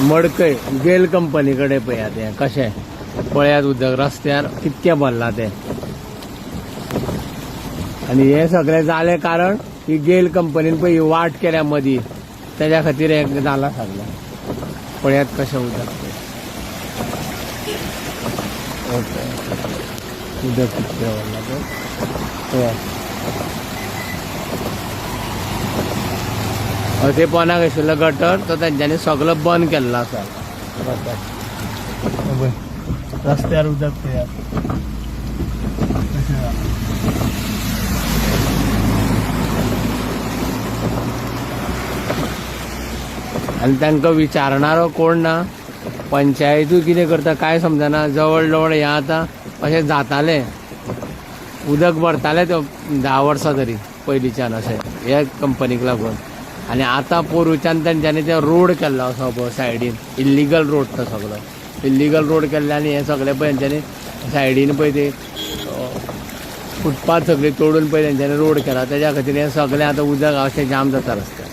मडकय गेल कंपनी कडेन पळयात हें कशें पळयात उदक रस्त्यार कितकें भरलां तें. आनी हें सगळें जालें कारण ही गेल कंपनीन पळय ही वाट केल्या मदीं, तेज्या खातीर हें जालां सगळें. पळयात कशें उदक तें. ओके, उदक कितकें भरलां तें पळयात. ते पोनाक आशिल्लो गटर तो तेंच्यांनी सगलो बंद केल्लो आसा. पळय रस्त्यार उदक पळयात कशें जालां. आनी तांकां विचारणारो कोण ना. पंचायतूय कितें करता कांय समजना. जवळ जवळ हें आतां अशें जातालें, उदक भरतालें ते 10 वर्सां तरी पयलींच्यान अशें हे कंपनीक लागून. आनी आतां पोरूच्यान तेंच्यांनी ते रोड केल्लो आसा पळय सायडीन, इल्लिगल रोड तो सगलो इल्लिगल रोड केल्ले. आनी हें सगळें पळय तेंच्यांनी सायडीन पळय ते फुटपाथ सगळी तोडून पळय तेंच्यांनी रोड केला. तेज्या खातीर हें सगळें आतां उदक अशें जाम जाता रस्त्यार.